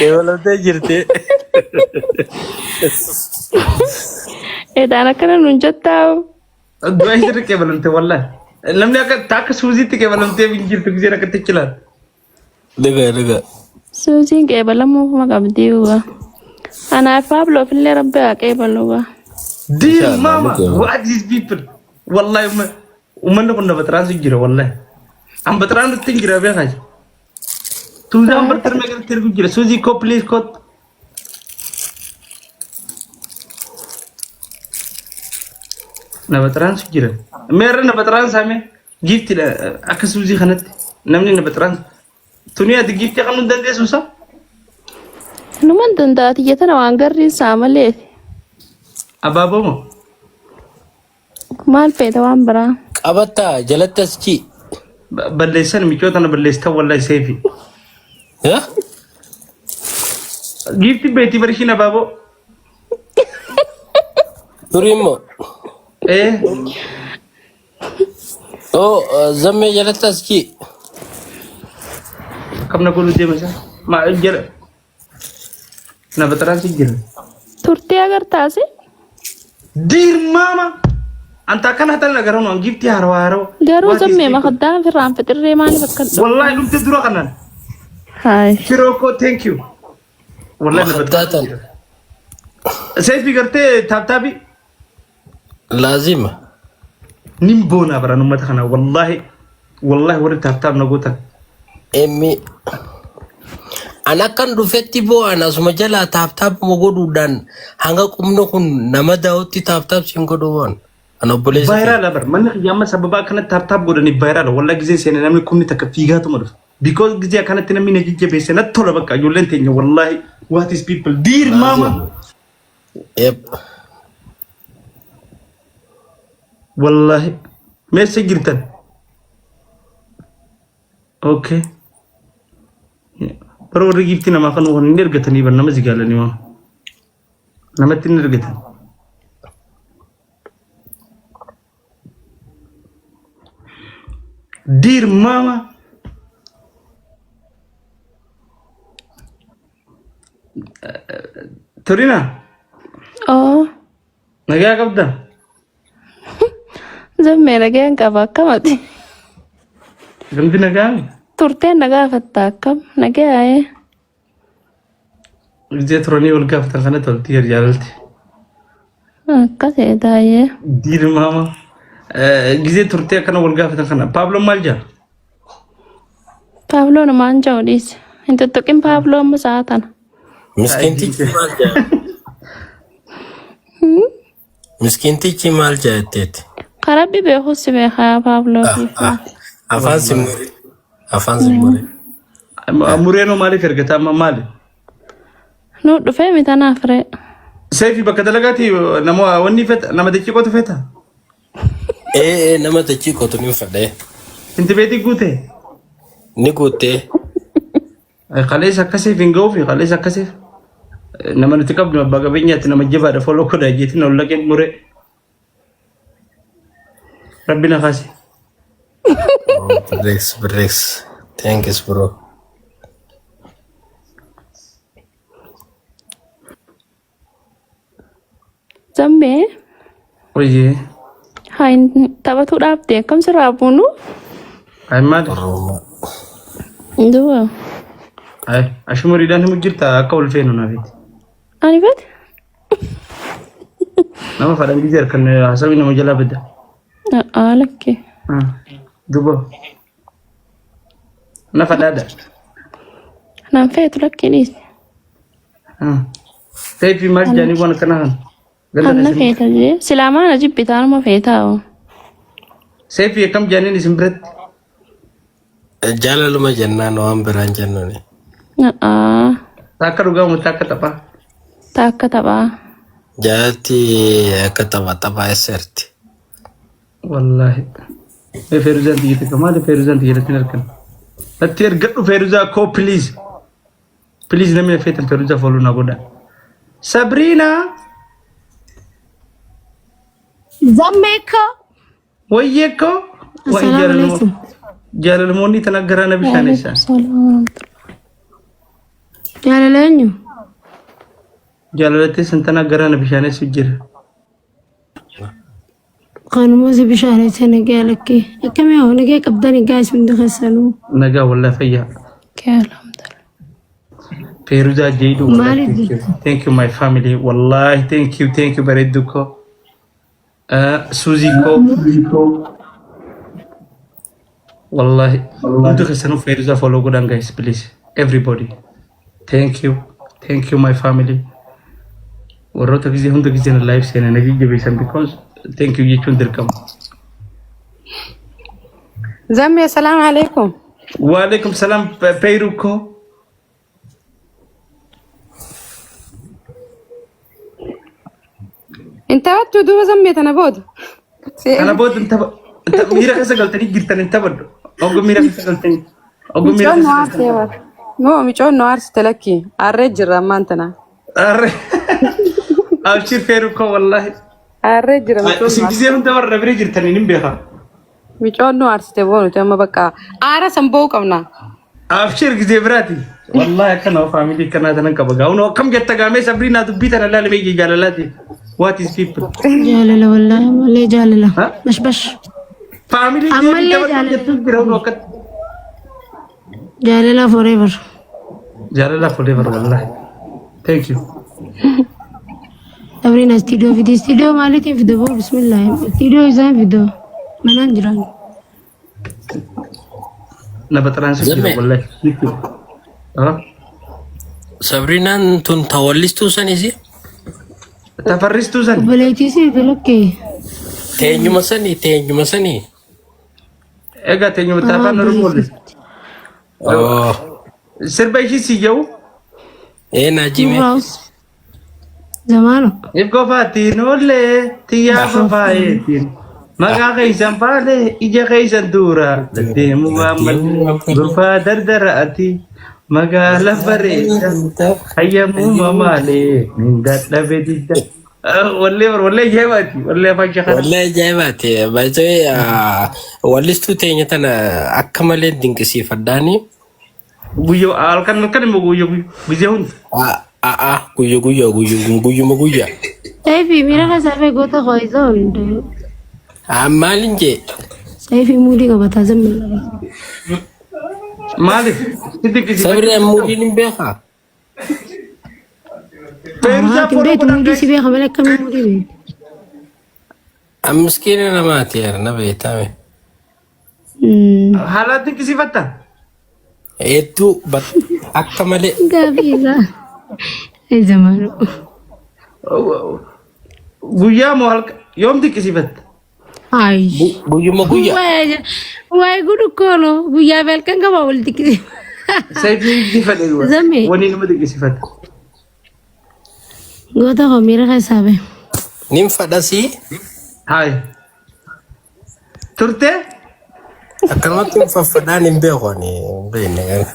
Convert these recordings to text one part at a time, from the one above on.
Qeebalamtee jirti. Edaan akkana nuun jettaa. Du'a isirra qeebalamte wallahi. Namni akka akka suuziitti qeebalamtee hin jirtu giseen akkatti chilaan. Dhuga dhuga. Suuziin qeebalamuufuma qabdii uga. Anaaf Paabloof illee rabbi haa qeebalu uga. Dear Inshallah, mama, ni qeebala. what these people? Wallahi ummanni kun na baxiraansu jira wallahi. An baxiraan nutti hin jira beekaa. Suuzaan bartar meeqatti ergu jira. Suuzii koo please kot. Na baxiraansu jira. Meerra na baxiraansaa mee giiftidha akka suuzii kanatti namni na baxiraansu. Tuni ati giiftii kan nu dandeessu sa? Numan danda'a tiyya tana waan garriin saa malee. Abaaboo moo? Maal feeta waan biraa? Qabattaa jalatti as ci. Balleessan michoo tana balleessitan wallahi seefi. Haa? Giifti beetii barishiin abaaboo. Turii immoo. Ee Oo zammee jalatti as ci. akkam na godhuu deema isaa. Maa jala. Na baxaraan si jira. Turtee agartaasi? Diir maama. Anta akkana hatan agaranu an gifti harawa harawa. Garuu What is zammee people? makaddaa firraan fixirree maaliif akka Wallahi dhumte dura kanan. Haay. Firoo koo thank you. Wallahi na Makaddaa baxaraan tan. si jira. Seefi gartee taaptaabii. Laazima. Nin boonaa baran uummata kana wallahi wallahi warri taaptaap na gootan. Emmi. An akkan dhufetti boo'an asuma jalaa taaptaapuma godhuudhaan hanga qubni kun nama daawutti taaptaap siin godhu bo'an. An obboleessa kee. Vaayiraala bar manni kiyya amma sababa akkanatti taaptaap godhaniif vaayiraala wallahi gizee seene namni kumni takka fiigaatuma dhufa. Because gizee akkanatti namni na jajjabeesse natti tola bakka ijoolleen teenya wallahi what is people dear mama. Laazima. Yep. Wallahi meessa jirtan? Okay. Bara warri giiftii namaa kan waan hin ergatanii bar nama zigaalanii waan. Namatti hin ergatan. Dear mama. Turina Oo. nagaa qabda? Zammee nagaan qaba akkamati. Gamti nagaa? Turteen na gaafatta akkam nagaa'ee. Ijee turanii wal gaafatan kana tolti jaalalti. Akkas taayee. Dear mama. Gizee turtee akkana wal gaafatan kana. Paabloon maal jaa? Paabloon maan ja'u dhiise. Hin tuttuqin Paabloo amma sa'a tana. Miskiintichi maal jaa? Miskiintichi maal jaa jetteetti? Karabbi beekus si beekaa Paabloo fi Afaan si muri. Afaan si muri. Mureenoo maaliif ergata amma maali? Nu dhufee mitanaaf ree. Seefi bakka dalagaati nama wanni feta nama dachii qotu feta. Ee ee nama dachii qotu ni fedhe. Inti beetii guute. Ni guuttee. Kaleessa akkasiif hin ga'uufi kaleessa akkasiif nama nuti qabnu abbaa qabeenyaatti nama jabaadha foloo godha jeetiin ol laqeen muree. Rabbi na kaase. Breaks breaks. Thanks bro. Zammee Oyyee. haa hin taphatuu dhaabde akkam sirraa buunu? Ay maali? Oromoo. Duuba. Ay ashumuriidhaan himu jirta akka ol feenu naafiti. Ani fedhe. Nama fadhan gizee harkan haasawii nama jalaa bada. A'aa lakkee. Duuba. Na fadhaadha. Naan feetu lakkee dhiisi. Teefi maal jedhanii waan akkanaa kana. Ganda Anna keessanii. feeta jee. Silaa maana jibbitaa anuma feetaa hoo. Seefi akkam jedhaniin isin biratti. Jaalaluma jennaan waan biraan jennuuni. A'aa. Taakka dhugaa moo taakka taphaa. Taakka taphaa. Jaalatti akka tapha taphaa eesserti. Wallaahi. Mee Feeruzaan xiyya takka maali Feeruzaan xiyya irratti hin argan. Natti ergadhu Feeruzaa koo please. Please namni feetan Feeruzaa follow na godha. Sabriina Zammeekko. wayyee koo. Wayi Assalaamu alaikum. jaalalmoonni tana garaa na bishaaneessa. Waalaikum salaam warahmatullahi. Jaalala eenyu? Jaalalattee santana garaa na bishaanessu jira. Kanuma si bishaaneessa nagaa lakkee. Akkamii hoo nagaa qabdani gaas hundi keessanuu. Nagaa wallahi fayyaa. Kee alhamdulillah. Feeruzaa Jeedu wallahi Maaliif thank you. jirta? Thank you my family. Wallahi thank you thank you bareeddu koo. Suuzii koo. Wallahi hundi keessanuu Feeruzaa follow godhan guys please everybody. Thank you thank you my family. Warroota gizee hunda gizee na live seenan na jajjabeessan because thank you jechuun dirqama. Zammee assalaamu alaikum. Waalaikum salaam Peyruu koo. Hin taphattu duuba zammee tana booda. Kana booda hin tapha. Miira keessa galtanii jirtan hin taphadhu. Oggu miira keessa galtanii. Oggu miira Micoon nu keessa aarsee galtanii. bara. Moo micoon nu aarsite lakki. Aarree jirra ammaan tana. Arre. Abshir feeru koo wallaahi. Aarree jira micoon nu Isin aarsite. gisee hunda warra bira jirtanii hin beeka. Micoon nu aarsite boo nuti amma bakka aara san ba'uu qabna. Abshir gisee biraati. Wallaahi akkana faamilii akkanaa tanan qaba. Gaa'uun akkam jetta gaamee sabriinaa dubbii tana laale beekii jaalalaati. What is people? Jaalala wallaahi ammallee jaalala. Ha? Bash bash. Faamilii deebii Ammallee taphadhu jaalala. jettu jira hunoo akkatti. Jaalala forever. Jaalala forever wallaahi. Thank you. Sabriina istiidiyoo fidi. Istiidiyoo maaliitiin fida boo bismillah. Istiidiyoo isaan fida. Manaan jiran. Na baxaraan si jira Zammee. wallaahi. Thank you. Ah? Sabrinaan tun tawallistuu sanisi? Tafarristuu san. Obboleettii si lakkee. Teenyuma sanii teenyuma sanii. Egaa teenyuma Ah, afaan Oromoo obboleettii. Oh. Sirba ishii si jedhu. Ee naajime. Nurraus. Zamaano. If qofaatiin oollee xiyyaa fafaayeetiin maqaa keessan faalee ija keessan duura deemu waan malee gurbaa dardara ati magaala bareeda hayyamuma maalee min dadhabe didda. Wallee bar wallee ajaa'ibaati wallee afaan shakara. Wallee ajaa'ibaati. Baay'ee wallistuu teenya tana akka malee dinqisiifadhaani. Guyyaa halkan halkan immoo guyyaa guyyaa hunda. A'a guyya guyya guyya guyyuma guyya. Saifi miira keessaa fi goota koo isa hunde. Maalin jee Saifi muudii qabataa zammilla. Maaliif? Si dinqisiifadhu. sabri muudii hin beekaa. Feeruzaa Ati follow beektu godhan muudii guys. si beeka malee akkamii muudii beektu. Miskiina namaati yaara na beektame. Haalaan dinqisiifatta? Hedduu akka malee Gaafii isaa. Ay zamaanu. Guyyaa moo halkan yoom dinqisiifatta? Ay. Guyyuma guyya. Waay gudu koolo guyyaa fi halkan qaba wal dinqisiifa. Sayfii dinqisiifadhe Zammee. wani nama dinqisiifata. Goota koo miira keessaa bahe. Nin fadhasii Haay. Turte? akkanumatti hin faffadhaan hin beeku ani hin beekne kana.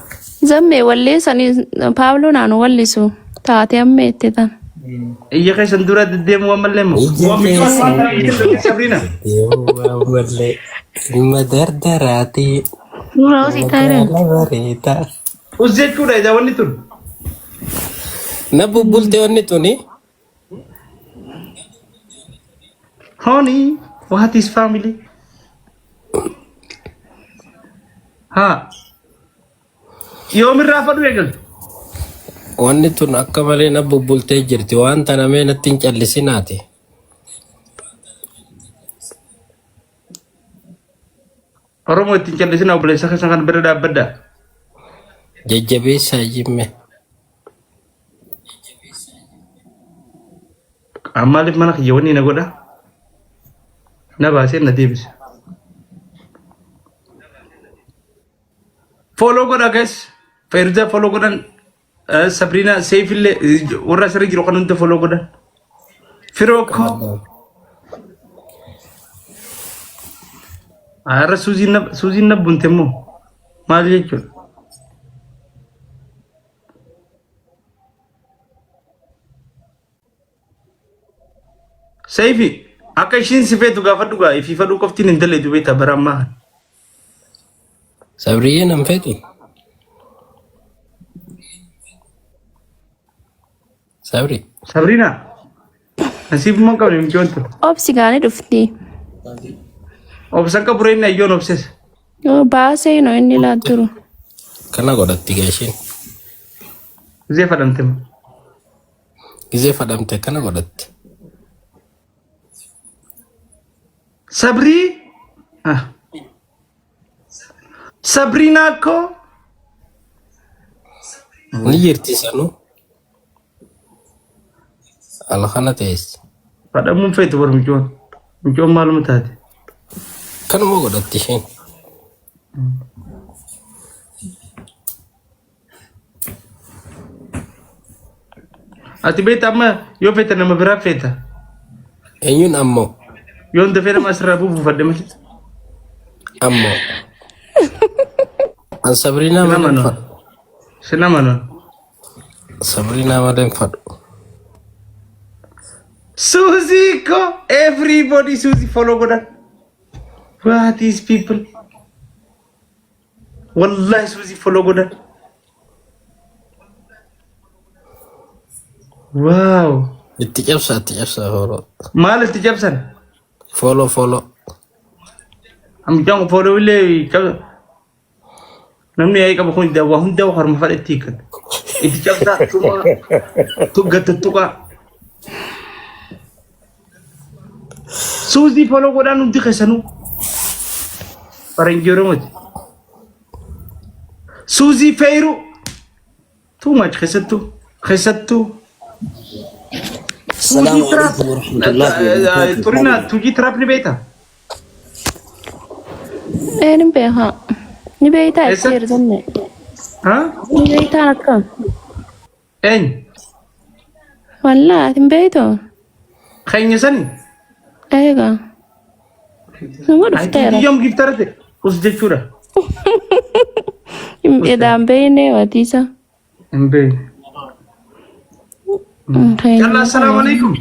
Zammee walleessanii Paabloon aanu wallisu taate amma itti tan. Ija keessan dura deddeemu waan mallee moo? Ija Waan miidhaa waan keessan ta'eef Sabrina. deemu waan malee ilma dardaraati Nurraa hosii taa'ee magaala bareedaa. Us jechuudha ija wanni tun. Na bubbulte wanni tuni. Honey, what is family? Haa. Yoomirraa fadhu eegalte? Wanni tun akka malee na bubbultee jirti. Waan tana mee natti hin callisinaati. Oromoo ittiin callisinaa obboleessa keessan kan bira dhaabbadhaa. Jajjabeessaa jimme. Maaliif mana kiyya wanni na godha? Na baasee na deebisa. Follow godha guys. Feeruzaa follow godhan. Sabrina Seif illee warra asirra jiru kan hunda follow godhan. Firoo koo. Har'a Suuziin na bunte immoo maal jechuudha? Seifi akka ishiin si feetu gaafadhu gaa ifii fadhuu qoftiin hin daleetu beektaa bara ammaa kana. Sabriyyee nan feetu. Sabri. Sabriina. Nasiibummaa hin qabne mucayyoon tun. Obsi gaanii dhufti. Obsan qabu reenna ayyoon obses. Yoo baasee hinoo inni laaturu. Kana godhatti gaasheen. Gizee fadhamte moo? Gizee fadhamte kana godhatti. Sabrii. Ah. Sabriinaa koo. Ni jirti sanuu. Alkana teessi. Fadhamuun feetu bar mucoon. Mucoon maaluma taate? Kanuma godhatti isheen. Ati beekta amma yoo feete nama biraa feeta. Eenyuun ammoo? Yoon dafee nama asirraa buufuufadhe malee. Ammoo. An Sabriinaa Sin malee hin amanu. fadhu. Sin amanu. Sabriinaa malee hin fadhu. Suzy ko everybody Suzy follow godhan. What is people? Wallahi Suzy follow godhan. Wow. Itti cabsaa itti cabsaa follow. Maal itti cabsan? Follow follow. Amjaan follow illee namni yaa'ii qabu kun waa hunda harma fadhetti hiikkata. Itti cabsaa tumaa tugga tuttuqaa. Suuzii follow godhaan hundi keessanuu. Faranjii Oromooti. Suuzii feeyiru. Too much keessattuu keessattuu. Assalamu Tuujii tiraap. alaikum warahmatullahi wabarakatuh. Turina tuujii tiraap ni beektaa? Ee ni beekaa. Ni beektaa itti Eessa? ergamne. Ha? Ni beektaa akkam. Eenyu? Wallaa ati hin beektu. Keenya sani? Eegaa. Nama dhufteera. Yoom giftara ta'e? Us jechuudha. Edaan beeknee watiisa. Hin beekne. Callaa assalaamu alaikum.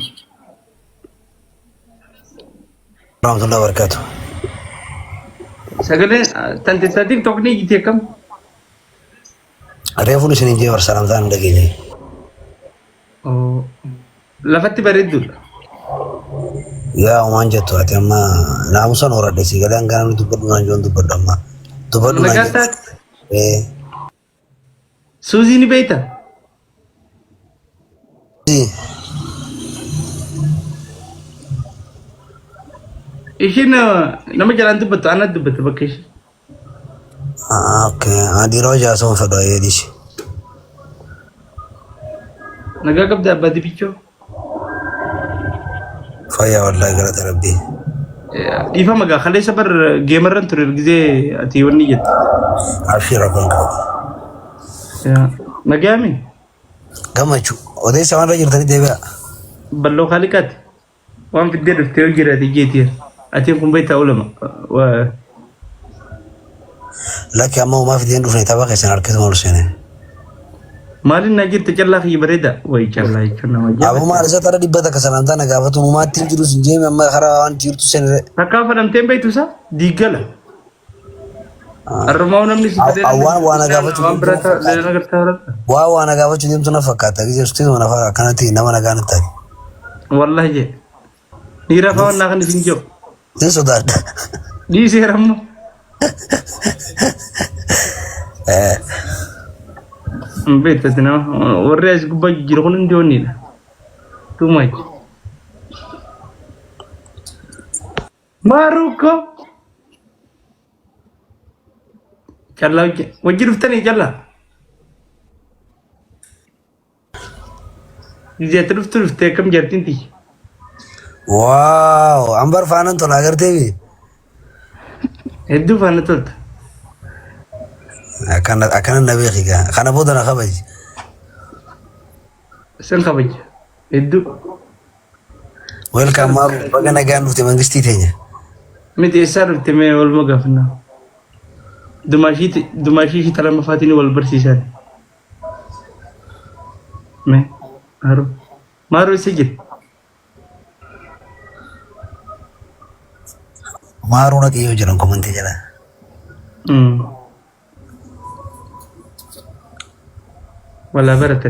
Warahmatullahi wabarakatuh. Sagalee tante ta TikTok ni jite akkam? Reefuun isin hin jee bar salaamtaan hin dhageenye. Oh, Lafatti bareedduudha. Yaa homaan jettu ati amma naamusan horadhe si galee hanga namni dubbadhu naan jiru dubbadhu amma. Dubbadhu naan Nagaa jettu. taate. Eh. Suuzii ni beekta? Ishiin nama jalaan dubbattu anatti dubbatte bakka ishee. Ah, okay. Ah, dhiira hojii haasa'uun fedhu ayyee dhiisi. Nagaa qabda abbaa dibichoo. Fayyaa wallaahi galata rabbii. Dhiifama gaa kaleessa bar geemarran ture gizee ati wanni jette. Abshii rakkoon qabu. Nagaami Gammachuu. Odeessa waan irra jirtanii deebi'a. balloo kaaliqaati. Waan fiddee dhuftee yoo jiraate jeeti. Atiin kun beektaa ulama. Lakki amma homaa fideen dhufne tapha keessan harkisuma ol seene. Maaliin naa jirta callaa kiyya bareeda. Wayi callaa jechuun nama Aboo ajaa'iba. maal isa tara 100 salaamtaa na gaafatu homaatti hin jiru sin jeeme amma karaa waan jirtu seenere. Takkaa fadhamteen beektu isaa diigala. Har'umaa namni si fedee Waan waan na gaafachuu waan deemtu biraa na fakkaata. leena gartaa horata. Waan waan na gaafachuu deemtu na fakkaata. Gisee suutii mana fara akkanatti nama nagaa natti taate. Wallahi jee. Ni rafaa wannaa kan isin jiru. Sin sodaadha. Dhiiseera ammoo. Hin beektati nama warri as gubbaa jiru kun hundi onniidha. Too much. Maaruukoo. Callaa wajji dhuftanii callaa. Gizee dhuftu dhuftee akkam jaartiin tiyya. Waaw ambar faanan tola agartee bi. Hedduu faana tolta. Akkana akkana na beeki gaa. Kana booda na kabaji. Sin kabaja. Hedduu. Welcome maaru baga nagaan dhufte mangistii teenya. Miti eessaa dhufte mee waluma gaafannaa. Dumaashii ishii talamaffaatiin wal barsiisan. Mee maaruu maaruu eessa jira? Maaruu naqi yoo jedhan komantii jala. Walaa baratan.